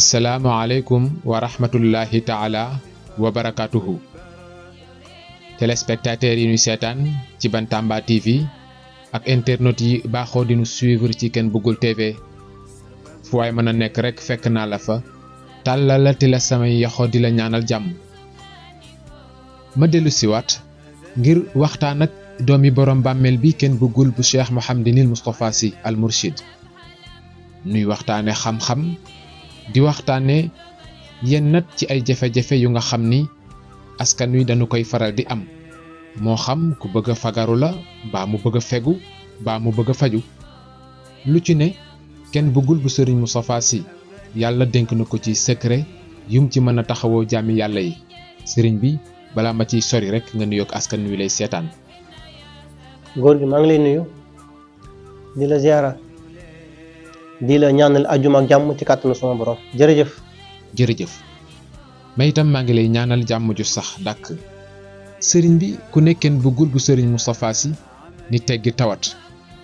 asalaamaaleykum wa rahmatullahi taala wa barakatuhu téléspectateurs yi ñu seetaan ci Bantamba TV ak internautes yi baaxoo di ñu suivre ci Ken Bugul TV fu waay mën a nekk rek fekk naa la fa tàllalati la samay yoxo di la ñaanal jàmm ma dellu siwaat ngir waxtaan ak doomi borom bàmmeel bi Ken Bugul bu Cheikh Mouhamadinil Moustapha Sy Al Mourchid nuy waxtaane xam-xam di waxtaane yennat ci ay jafe-jafe yu nga xam ni askan wi dañu koy faral di am moo xam ku bëgg a fagaru la baa mu bëgg a fegu baa mu bëgg a faju lu ci ne Ken Bugul bu Serigne Moustapha Sy yàlla dénk na ko ci secret yum ci mën a taxawoo jaami yàlla yi sëriñ bi balaa ma ciy sori rek nga nuyoog askan wi lay seetaan. góor gi maa ngi lay nuyu di la ziara di la ñaanal ajjuma ak jàmm ci kàttanu sama borom jërëjëf. jërëjëf ma itam maa ngi lay ñaanal jàmm ju sax dàkk sëriñ bi ku ne Ken Bugul bu Serigne Moustapha Sy ni teggi tawat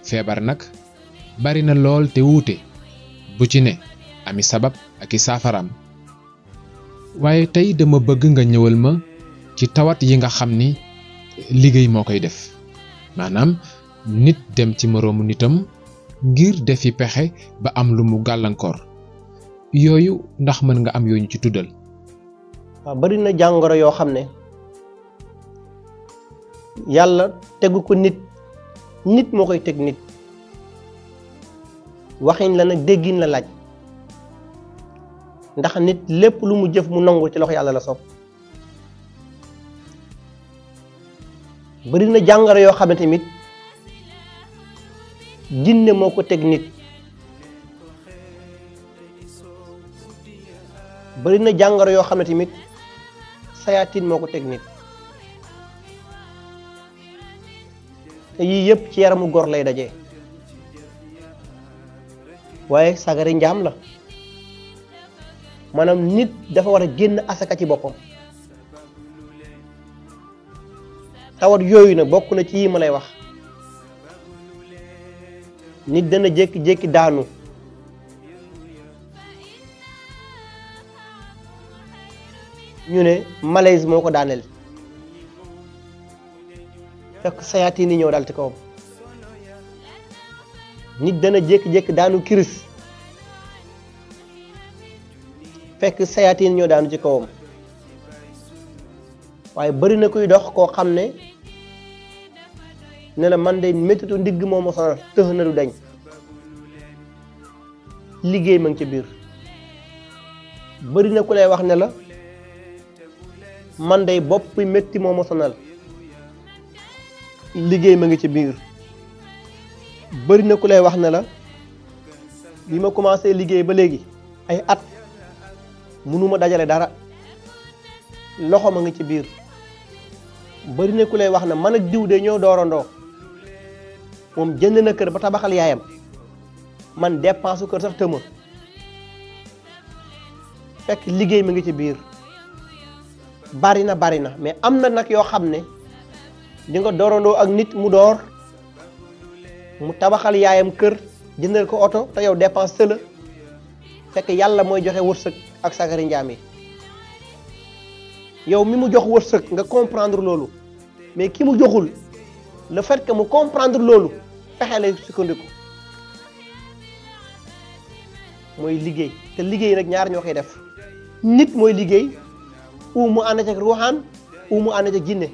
feebar nag bari na lool te wuute bu ci ne ami sabab ak i saafaraam waaye tey dama bëgg nga ñëwal ma ci tawat yi nga xam ni liggéey moo koy def maanaam nit dem ci moroomu nitam ngir defi pexe ba am lu mu gàllankoor yooyu ndax mën nga am yooyu ci tuddal. waaw bari na jàngoro yoo xam ne yàlla tegu ko nit moo koy teg nit waxin la nag déggin la laaj ndax nit lépp lu mu jëf mu nangu ci loxo yàlla la sopp bari na jàngoro yoo xam ne tamit jinne moo ko teg nit bari na jàngoro yoo xam ne tamit sayaatin moo ko teg nit te yii yëpp ci yaramu góor lay daje waaye sagari njaam la maanaam nit dafa war a génn asaka ci boppam tawat yooyu nag bokk na ci yi ma lay wax nit dana jékki-jékki daanu ñu ne malaise moo ko daaneel fekk sayaatiin yi ñëw daal ci kawam nit dana jékki-jékki daanu kiris fekk sayaatiin ñëw daanu ci kawam waaye bari na kuy dox koo xam ne ne la man de méttitu ndigg moo ma sonal tëx na du dañ liggéey ma ngi ci biir bari na ku lay wax ne la man de bopp métti moo ma sonal liggéey ma ngi ci biir bari na ku lay wax ne la bi ma commencé liggéey ba léegi ay at mënuma dajale dara loxo ma ngi ci biir bari na ku lay wax ne man ak diw de ñoo doorandoo moom jënd na kër ba tabaxal yaayam man dépense su kër sax tëma fekk liggéey mi ngi ci biir bari na mais am na nag yoo xam ne di nga doorandoo ak nit mu door mu tabaxal yaayam kër jëndal ko oto te yow dépense tëla fekk yàlla mooy joxe wërsëg ak sagari njaam yi yow mi mu jox wërsëg nga comprendre loolu mais ki mu joxul le fait que mu comprendre loolu pexe lay sukkandiku mooy liggéey te liggéey nag ñaar ñoo koy def nit mooy liggéey ou mu ànd ak ruuxaan ou mu ànd ak jinne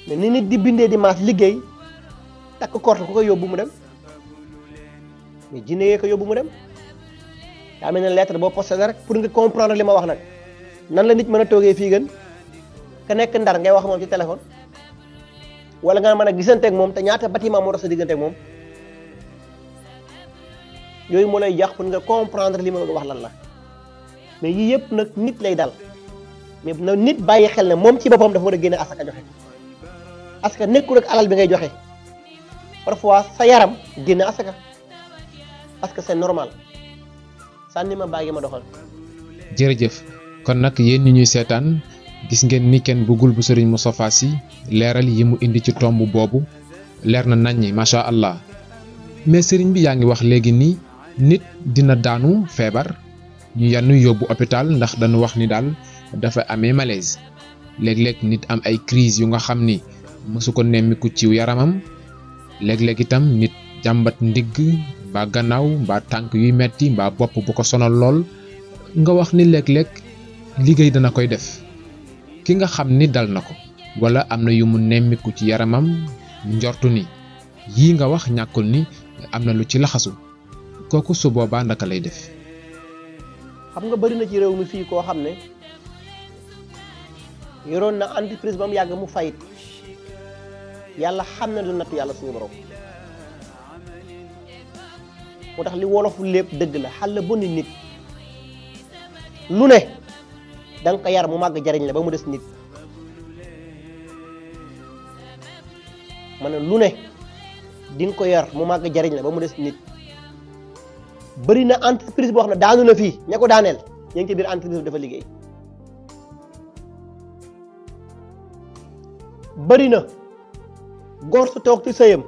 mais ni nit di bindee di maas liggéey takk korte ku ko yóbbu mu dem mais jinne yee ko yóbbu mu dem daa mel ne lettre boo posté rek pour nga comprendre li ma wax nag nan la nit mën a toogee fii gën ka nekk Ndar ngay wax moom ci téléphone wala nga mën a gisante ak moom te ñaata bâtiment moo tax sa diggante ak moom yooyu moo lay yàq pour nga comprendre li ma wax lan la mais yii yëpp nag nit lay dal mais na nit bàyyi xel ne moom ci boppam dafa war a génne asaka joxe parce que nekkul rek alal bi ngay joxe parfois sa yaram génne asaka parce que c'est normal sànni ma bàyyi ma doxal. jërëjëf kon nag yéen ñi ñuy seetaan gis ngeen ni Ken Bugul bu Serigne Moustapha Sy leeral yi mu indi ci tomb boobu leer na naññi macha allah mais Serigne bi yaa ngi wax léegi ni nit dina daanu feebar ñu yannu yóbbu hôpital ndax dañu wax ni daal dafa amee malaise. léeg-léeg nit am ay crise yu nga xam ni mësu ko nemmiku ci yaramam. léeg-léeg itam nit jàmbat ndigg mbaa gannaaw mbaa tànk yuy metti mbaa bopp bu ko sonal lool nga wax ni léeg-léeg liggéey dana koy def. ki nga xam ni dal na ko wala am na yu mu nemmiku ci yaramam njortu ni yii nga wax ñàkkul ni am na lu ci laxasu kooku su boobaa ndaka lay def. xam nga bari na ci réew mi fii koo xam ne yoroon na entreprise ba mu yàgg mu fayit yàlla xam na lu nattu yàlla suñu borom moo tax li wolofu lépp dëgg la xal la bonni nit lu ne danga ko yar mu màgg jariñ la ba mu des nit ma ne lu ne di nga ko yar mu màgg jariñ la ba mu des nit bëri na entreprise boo xam ne daanu na fii ña ko daaneel ña ngi ci biir entreprise bi dafa liggéey bëri na góor su toog ci sëyam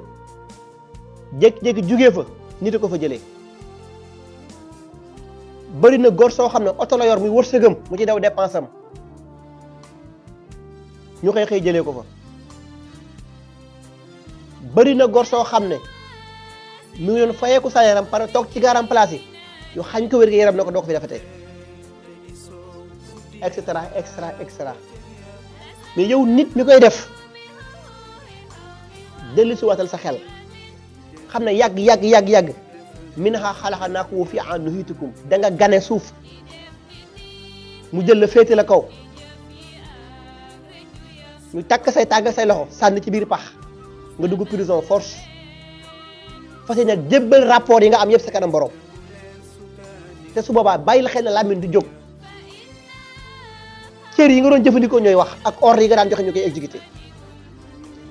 jékki-jékki jugee fa nit ko fa jëlee bëri na góor soo xam ne oto la yor muy wërsëgam mu ci daw dépense am ñu koy xëy jëlee ko fa bëri na góor soo xam ne mu ngi doon fayeeku sa yaram pare toog ci garam place yi yu xañ ko wér gi yaram ne ko doo ko fi defate et cetera et cetera mais yow nit mi koy def dellu si watal sa xel xam ne yàgg minhaa xalaqnaakum wa fiihaa nu'iidukum da nga gane suuf mu jël la féete la kaw ñu takk say tàgg say loxo sànni ci biir pax nga dugg prison force fas yéene nag jébbal rapport yi nga am yëpp sa kanam borom te su boobaa bàyyi la xel ne làmmiñ du jóg cër yi nga doon jëfandikoo ñooy wax ak ordre yi nga daan joxe ñu koy exécuté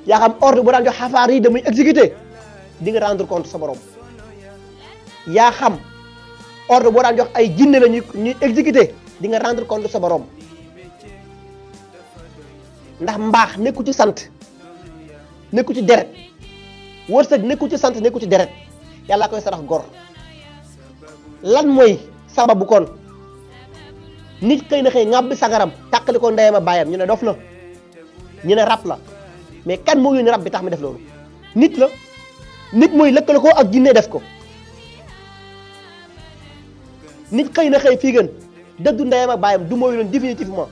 yaa xam ordre boo daan jox xafaar yi damuy exécuté di nga rendre compte sa borom yaa xam ordre boo daan jox ay jinne la ñuy exécuté di nga rendre compte sa borom ndax mbaax nekku ci sant nekku ci deret wërsëg nekku ci sant nekku ci deret yàlla koy sarax gor lan mooy sababu kon nit xëy na xëy ŋàbbi sagaram tàqali ko ndeyam a baayam ñu ne dof na ñu ne rab la mais kan moo yónni rab bi tax mi def loolu nit la nit mooy lëkkale ko ak jinne def ko nit xëy na xëy fii gën dëddu ndeyam ak baayam du mooy leen définitivement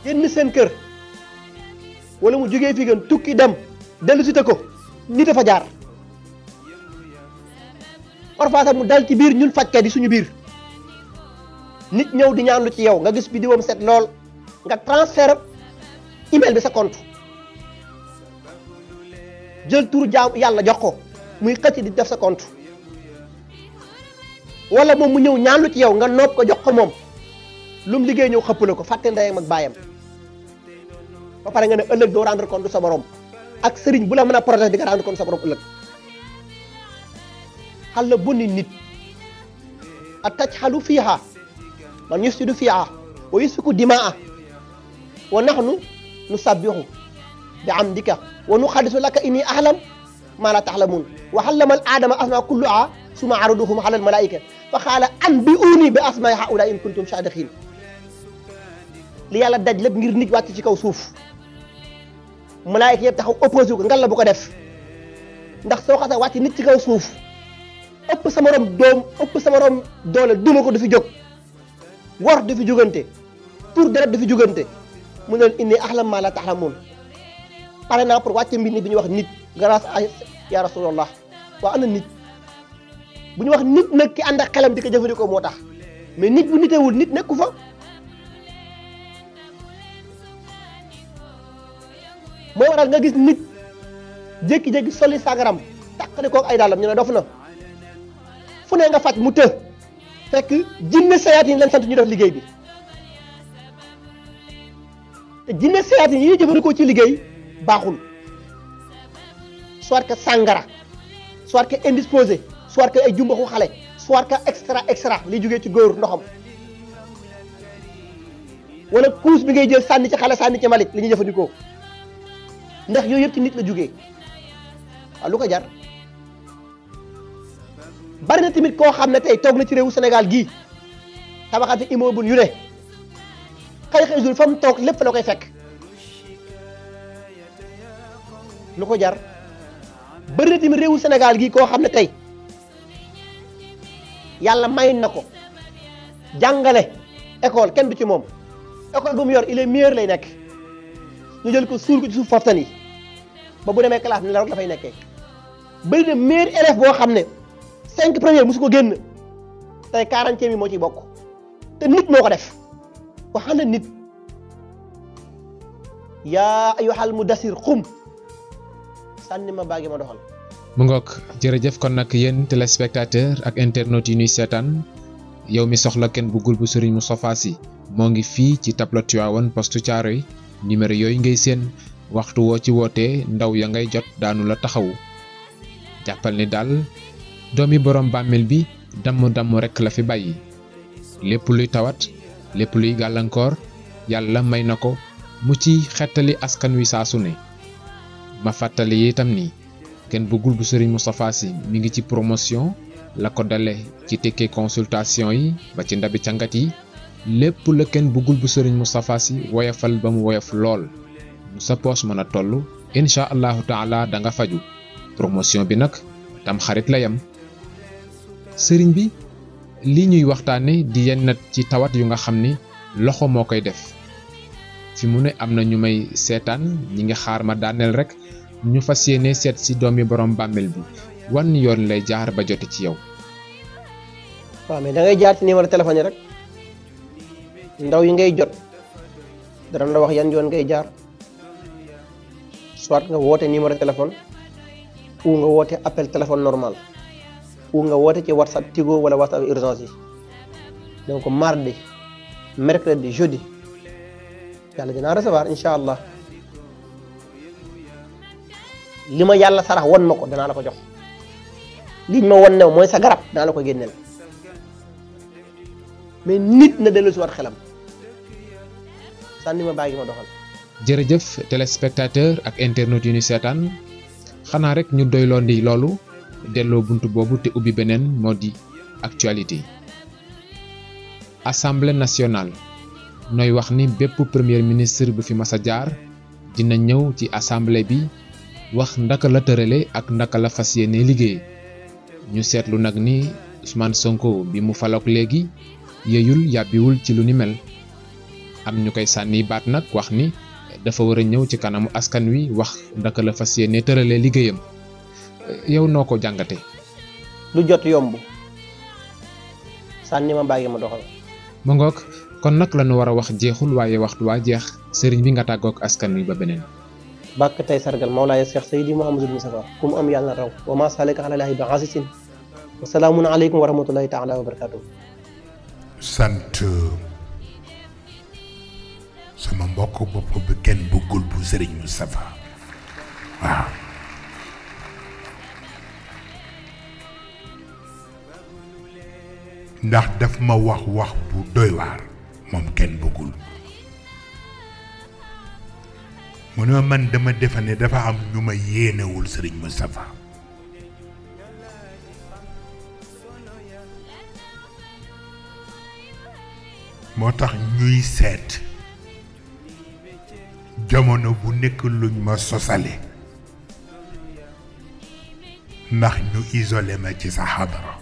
génn seen kër wala mu jógee fii gën tukki dem dellu si te ko nit a fa jaar parfois sax mu dal ci biir ñun fajkat yi suñu biir nit ñëw di ñaan lu ci yow nga gis bi diwam set lool nga transfert email bi sa compte jël tur jaam yàlla jox ko muy xëcc di def sa compte wala moom mu ñëw ñaan lu ci yow nga nopp ko jox ko moom lu mu liggéey ñëw xëppale ko fàtte ndeyam ak baayam ba pare nga ne ëllëg doo rendre compte sa borom ak sëriñ bu la mën a protéger di nga rendre compte sa borom ëllëg xal la bonni nit a tajxalu fiiha man yufsidu fiiha wa yusfiku dimaa wa nahnu nusabbihu bi amdika wa nuxaddisu laka inni ahlam ma la taxlamun wa allama al aadama asmaa kulluha summa araduhum ala al malaika fa qaala anbi'uni bi asmaai haula in kuntum sadiqin li yàlla daj lépp ngir nit wàcc ci kaw suuf malaayika yëpp taxaw opposé ko ngal la bu ko def ndax soo xasee wàcc nit ci kaw suuf ëpp sa morom doom ëpp sa morom doole duma ko du fi jóg wor du fi jógante pour deret du fi jógante mu ne inni ahlam ma la taxlamun pare naa pour wàcce mbir nit bi ñuy wax nit grâce à ya rasulallah waa ana nit bu ñu wax nit nag ki ànd ak xelam di ko jëfandikoo moo tax mais nit bu nitewul nit nekku fa moo waral nga gis nit jékki-jékki soli sagaram tàqali koog ay dàllam ñu ne dof na fu ne nga faj mu të fekk jinne sayaat yi leen sant ñu def liggéey bi te jinne sayaat yi ñuy jëfandikoo ci liggéey baaxul soit que sangara soit que indisposé soit que ay jumbaxu xale soit que extra li jógee ci góor ndoxam wala kuus bi ngay jël sànni ci xale sànni ci malik li ñuy jëfandikoo ndax yooyu yëpp ci nit la jógee waaw lu ko jar bari na tamit koo xam ne tey toog na ci réewu Sénégal gii tabaxati immeuble yu ne xëy jour fa mu toog lépp la koy fekk lu ko jar. bari na tamit réewu Sénégal gii koo xam ne tey yàlla may na ko jàngale école kenn du ci moom école bu mu yor il est meilleur lay nekk ñu jël ko suul ko ci suuf foftan yi ba bu demee classe ni la rek dafay nekkee. bari na meilleur élève boo xam ne 5 premiers musu ko génn tey 40e moo ciy bokk te nit moo ko def ko xam ne nit yaa ayyuhal mudassir xum sànni ma baagi ma doxal. mu ngoog jërëjëf kon nag yéen téléspectateur ak internautes yi ñuy seetaan yow mi soxla kenn bëggul bu Serigne Moustapha Sy moo ngi fii ci tableau Tivaouane poste Thiaroye numéro yooyu ngay seen waxtu woo ci wootee ndaw ya ngay jot daanu la taxawu jàppal ni daal doomi borom bàmmeel bi damm rekk la fi bàyyi lépp luy tawat lépp luy gàllankoor yàlla may na ko mu ci xettali askan wi saa su ne ma fàttali itam ni kenn bëggul bu Serigne Moustapha Sy mi ngi ci promotion la ko dale ci tekkee consultation yi ba ci ndabi cangat yi lépp la kenn bëggul bu Serigne Moustapha Sy woyofal ba mu woyof lool mu sa poos mën a toll incha allahu taala da nga faju promotion bi nag tam xarit la yam sëriñ bi li ñuy waxtaane di yenn ci tawat yu nga xam ni loxo moo koy def fi mu ne am na ñu may seetaan ñi ngi xaar ma daaneel rek ñu fas yéene seet si doomi borom bàmmeel bi wan yoon lay jaar ba jote ci yow. waaw mais da ngay jaar ci numéro téléphone yi rek ndaw yi ngay jot dara la wax yan yoon ngay jaar soit nga woote numéro téléphone ou nga woote appel téléphone normal ou nga woote ci WhatsApp Tigo wala WhatsApp urgence yi donc mardi mercredi jeudi yàlla dinaa recevoir incha allah li ma yàlla sarax won ma ko danaa la ko jox liñ ma won new mooy sa garab danaa la ko génneel mais nit na dellu si waat xelam sànni ma bàyyi ma doxal. jërëjëf téléspectateur ak internautes yu ñu seetaan xanaa rek ñu doyloo ndi loolu delloo buntu boobu te ubbi beneen moo di actualité. Assemblée nationale nooy wax ni bépp premier ministre bu fi mas a jaar dina ñëw ci assemblée bi wax ndaka la tërale ak ndaka la fas yéene liggéey ñu seetlu nag ni Ousmane Sonko bi mu falook léegi yeyul yàbbiwul ci lu ni mel am ñu koy sànni baat nag wax ni dafa war a ñëw ci kanamu askan wi wax ndaka la fas yéene tërale liggéeyam yow noo ko jàngate. lu jot yomb sànni ma bàyyi ma doxal. ma ngoog kon nag la ñu war a wax jeexul waaye waxtu waa jeex sëriñ bi nga tàggook askan wi ba beneen. bàkk tey sargal Mawlaaya Cheikh Seydi Mouhamadul Moustapha ku mu am yàlla na raw wa maa saalika ala laahi bi aziizin wa salaamun aleykum wa rahmatullahi taala wa barakaatu. sant sama mbokk bopp bi kenn bëggul bu Serigne Moustapha waaw ndax daf ma wax bu doy waar moom kenn bëggul mu ne ma man dama defe ne dafa am ñu ma yéenewul Serigne Moustapha moo tax ñuy seet jamono bu nekk luñ ma sosale ndax ñu isolé ma ci sa xadara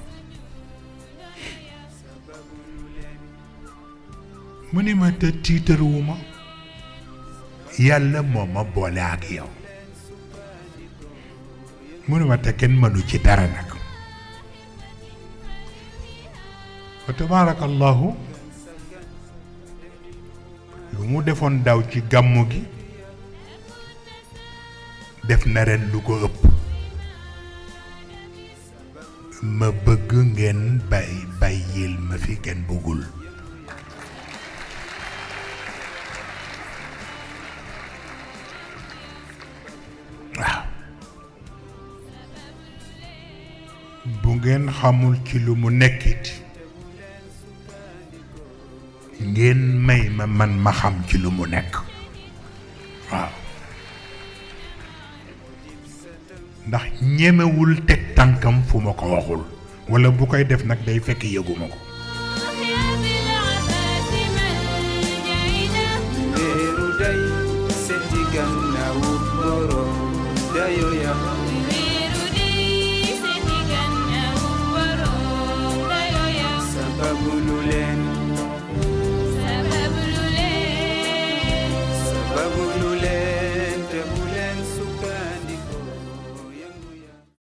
mu ni ma te tiitaruwuma yàlla moo ma boole ak yow mu ni ma te kenn mënu ci dara nag wa tabaarakallahu lu mu defoon daaw ci gàmmu gi def na ren lu ko ëpp ma bëgg ngeen bàyyil ma fi kenn bëggul waaw bu ngeen xamul ci lu mu nekkit ngeen may ma man ma xam ci lu mu nekk waaw ndax ñemewul teg tànkam fu ma ko waxul walla bu koy def nag day fekk yëguma ko